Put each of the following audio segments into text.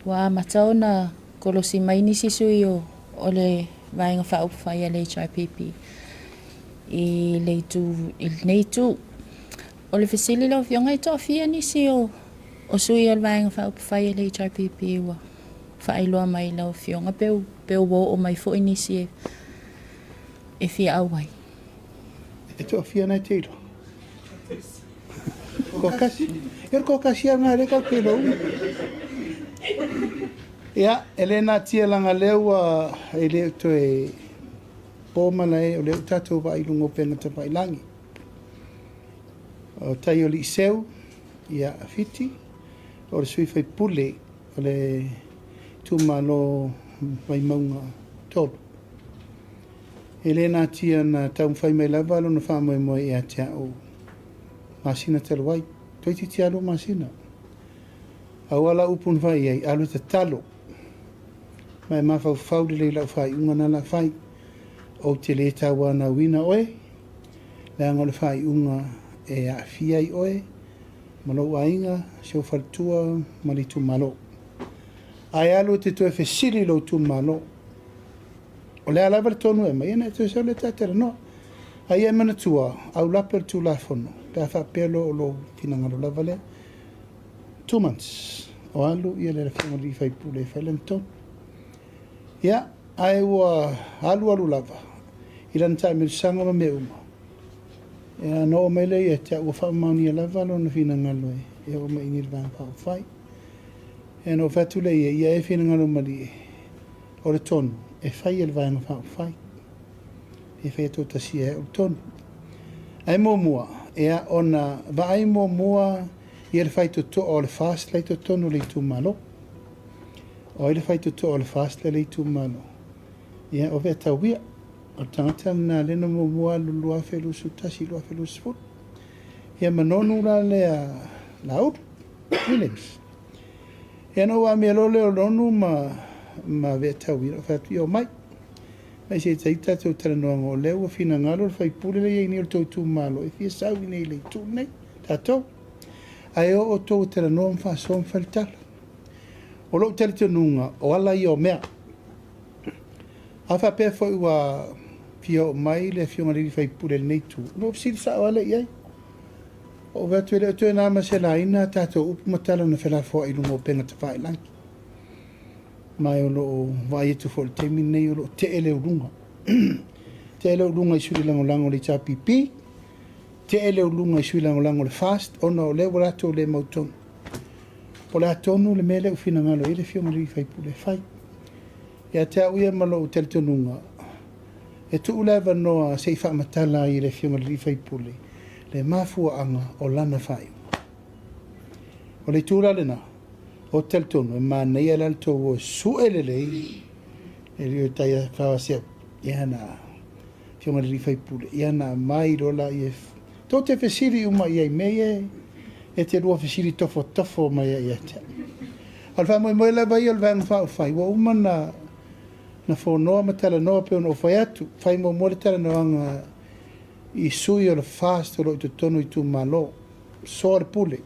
Ua amata ona kolosi mai nisi sui o o le Vaega Faaupufai a le HRPP i le itu i lenei itu. O le fesili lau Afioga, e toafia nisi o o sui o le Vaega Faaupufai a le HRPP ua faailoa mai i lau Afioga pe pe ua oo mai foi nisi e e fia auai? E toafia na e te iloa? Toatasi. Ia o le toatasi lava lena lea tatou te iloa uma. Ia, e le natia leaga o lea ua e le o toe po malae, o lea ua tatou vaai i luga o upega tafailagi. O tai o Liiseu, ia, Fiti, o le sui usufono o le itumalo Vaimauga 3. E le natia na taumafai mai lava lona faamoemoe ia te au masina talu ai, toeitiiti lava 2 masina. Aua lau upu na fai i ai, alu e tatalo, ma e mafaufau lelei i lau faaiuga na la fai. Ou te le tauanauina oe, leaga o le faaiuga e aafia ai oe ma lou aiga, si ou faletua ma le itumalo. Ae alu e te toe fesili i lou itumalo. O le a lava le tonu e aumai, ia ona e toe sau lea ta talanoa. A ia e manatua, aulape o le Tulafono, pe a faapea loa o lou finagalo lava lea. 2 months o alu ia le afioga i le sui usufono e fai lana tonu. Ia, ae ua alu alu lava i lana taamilosaga ma mea uma. Ia, na oo mai lea ia te au ua faamaonia lava lona finagalo e oo mai i inei i le Vaega Faaupufai. Ia, na ou fai atu lea i ai, ia e finagalo malie, o le tonu e fai e le Vaega Faaupufai. E faia toatasia e au le tonu. Ae muamua, ia, ona vaai muamua ia le faitotoa o le FAST la i totonu o le itumalo. O ai le faitotoa o le FAST la i le itumalo? Ia, o Veatauia. O le tagata lena lea na muamua alu 2021, 2020. Ia ma Nonu la lea Laulu Williams. Ia na ou amia loa lea o Nonu ma Veatauia, ou fai atu, ia omai. Mai se i tai tatou talanoaga, o lea ua finagalo le sui usufono lea e i ai nei o le tou itumalo e fia sau i nei i le itu lenei, tatou. Ae o outou e talanoa ma faasoa ma fai le tala. O lou talitonuga, o ala ia o mea. A faapea foi ua fia oo mai le afioga i le sui usufono i lenei itu, ona ou fesili sao lava lea i ai. Ou vaai atu e le o toe na ma se laina a tatou upu ma tala na felafoai i luga o upega tafailagi. Ma o lo o vaai atu foi i le taimi lenei o lo o tee le uluga. Tee le uluga i sui lagolago o le HRPP, tee le uluga i sui lagolago o le FAST, ona o lea ua latou le mautonu. Po o le a tonu le mea lea ua finagalo i ai le afioga i le sui usufono e fai. Ia te au ia ma lou talitonuga, e tuu le avanoa se i faamatala ai e le afioga i le sui usufono le mafuaaga o lana faaiuga. O le itu la lena, o te talitonu e manaia la le tou o e sue lelei e le o tai faasea ia na afioga i le sui usufono, ia na aumai loa laia tou te fesili uma i ai mea ia e te lua fesili tofotofo mai ai ia te au. O le faamoemoe lava ia o le Vaega Faaupufai ua uma na fonoa ma talanoa pei ona ou fai atu, fai muamua le talanoaga i sui o le FAST o lo o i totonu o itumalo, soa le pule.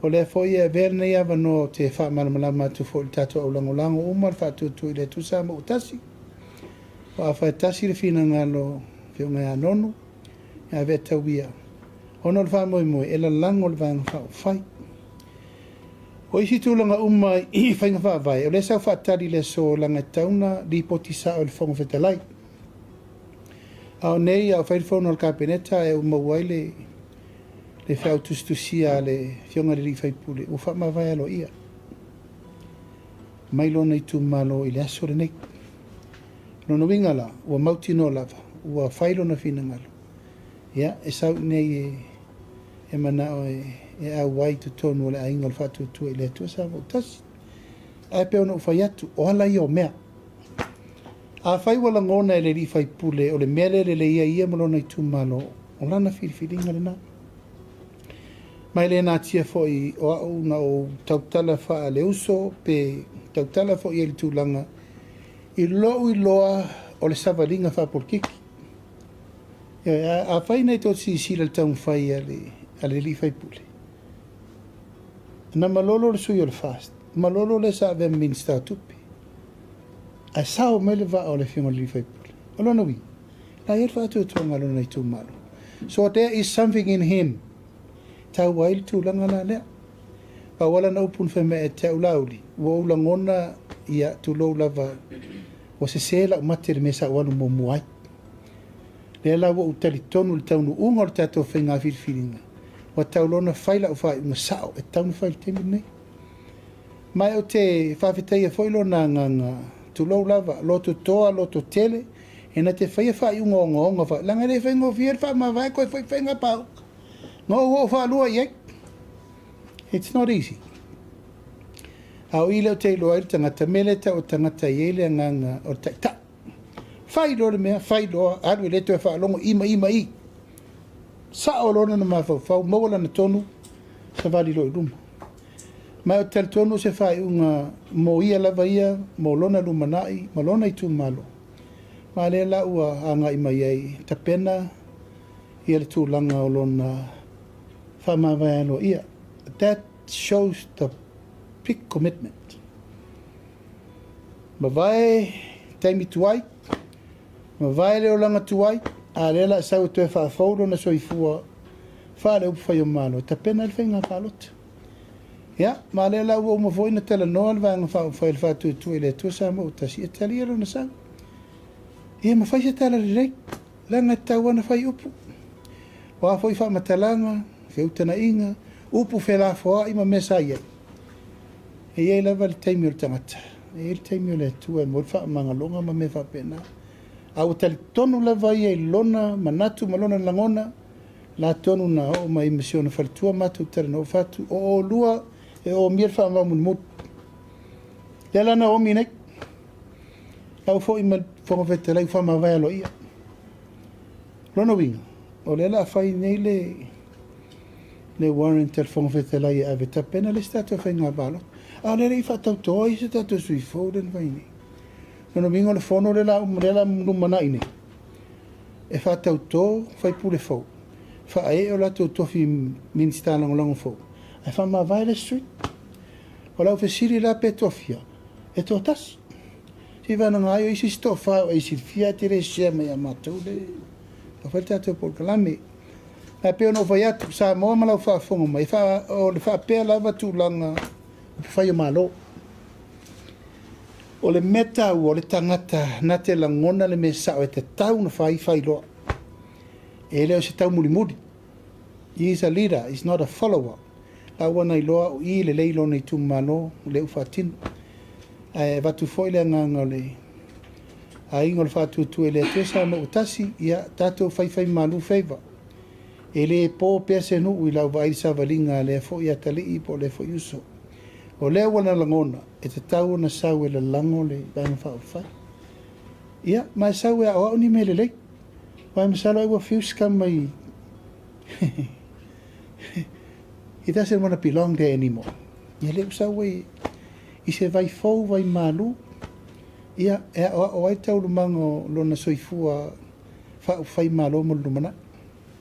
O lea foi e avea lenei avanoa ou te faamalamalama atu foi i le tatou aulagolago uma le faatuatua i le Atua Samoa ua tasi. O a fai tasi le finagalo afioga ia Nonu, ia Veatauia, ona o le faamoemoe e lalago le Vaega Faaupufai. O isi tulaga uma i faiga faavae, o lea sa ou faatali i le aso leaga e tatau ona lipoti sao e le Fofoga Fetalai. A o nei a o fai le fono a le Kapeneta e ou maua ai le feau tusitusia a le afioga i le sui usufono ua faamavae aloaia mai lona itumalo i le aso lenei. Lona uiga la, ua mautinoa lava, ua fai lona finagalo, ia, e sau i inei e manao e auai i totonu o le aiga o le faatuatua i le Atua Samoa ua tasi. Ae pei ona ou fai atu, o ala ia o mea. Afai ua lagona e le sui usufono o le mea lea e lelei ai ia ma lona itumalo, o lana filifiliga lena. Ma e le natia foi o au na ou tautala faaleuso pe tautala foi i le tulaga i lou iloa o le savaliga faapolokiki. Afai nei tou silasila i le taumafai a le sui usufono, na malolo le sui o le FAST. Malolo lea sa avea ma Minisita o Tupe, ae sao mai le vaa o le Afioga i le sui usufono. O lona uiga, la e i ai le faatuatuaga a lona itumalo. So there is something in him taua ai le tulaga la lea. Pau lava lana upu na fai mai ia te au Laauli, ua ou lagona, ia, tulou lava, ua sese lau mate i le mea sa ou alu muamua ai. Lea la ua ou talitonu i le taunuuga o le tatou faiga filifiliga, ua tau loa ona fai lau faaiuga sao e tatau ona fai i le taimi lenei. Ma ou te faafetaia foi lona agaga, tulou lava, lototoa, lototele, e na te faia faaiuga ogaoga, fa, leaga e le faigofie le faamavae toe foi faiga palota. Na ou oo faalua i ai. It's not easy. A o i lea ou te iloa ai le tagata, mea lea e tau o tagata e i ai le agaga o le taitai. Fai loa le mea, fai loa, alu e le toe faalogo, ima, ima, i. Sao loa lona mafaufau, maua lana tonu, savali loa i luma. Ma ou te talitonu o se faaiuga mo ia lava ia, mo lona lumanai ma lona itumalo. Ma lea la ua agai mai ai, tapena ia le tulaga o lona faamavae aloaia. That shows the big commitment. Mavae taimi tuai, mavae le olaga tuai, a lea la sau e toe faafou lona soifua faale-upufai o Malo, e tapena le faiga palota. Ia, ma lea la ua uma foi na talanoa le Vaega Faaupufai o le Faatuatua i le Atua Samoa ua Tasi, e talia lona sau. Ia ma fai se tala lelei, leaga e tatau lava ona fai upu. O a foi faamatalaga, feutagaiga, upu felafoai ma mea sa i ai, e i ai lava le taimi o le tagata, e i ai le taimi o le Atua e maua ai le faamagaloga ma mea faapena. A ua talitonu lava ia i lona manatu ma lona lagona, la atonu na oo mai ma si ona faletua matou talanoa ua fai atu, o oulua e omia le faamau mulimuli. Lea la na omi nei. La ua foi mai le Fofoga Fetalai ua faamavae aloaia. Lona uiga, o lea o le a fai nei le le warrant a le Fofoga Fetalai e ave tapena le isi tatou faiga palota. A o lea e le i faatautoa ai se tatou sui fou lea na fai nei. Lona uiga o le fono lea la lea la lumanai nei e faatauto faipule fou, faaee o latou tofi Minisita Lagolago fou, ae faamavae le isi sui. O lau fesili la pe toafia? E toatasi. Seivagana ai o isi isi toafa o e silafia ae te le share mai ia matou le tau fai le tatou polokalame. Ae pei ona ou fai atu, Samoa ma lau faafofoga mai, e o le faapea lava tulaga upufai o Malo. O le mea taua, o le tagata na te lagona le mea sao e tatau ona fai, fai loa. E le o se taumulimuli. He is a leader, he is not a follower. La ua na iloa o i lelei lona itumalo, lea ua faatino. Ae avatu foi le agaga o le aiga o le Faatuatua i le Atua Samoa ua tasi, ia tatou faifaimalu faiva. E le po pea se nuu i lau vaai i le savaliga a lea foi atalii po o lea foi uso. O lea ua na lagona, e tatau ona sau e lalago le Vaega Faaupufai. Ia, ma e sau e aoao ni mea lelei. Aua masalo ai ua fiu si tama i He doesn't want to belong there anymore. Ia lea ua sau ai i se vai fou, vai malu, ia, e aoao ai taualumaga o lona soifua faaupufai malo mo le lumanai.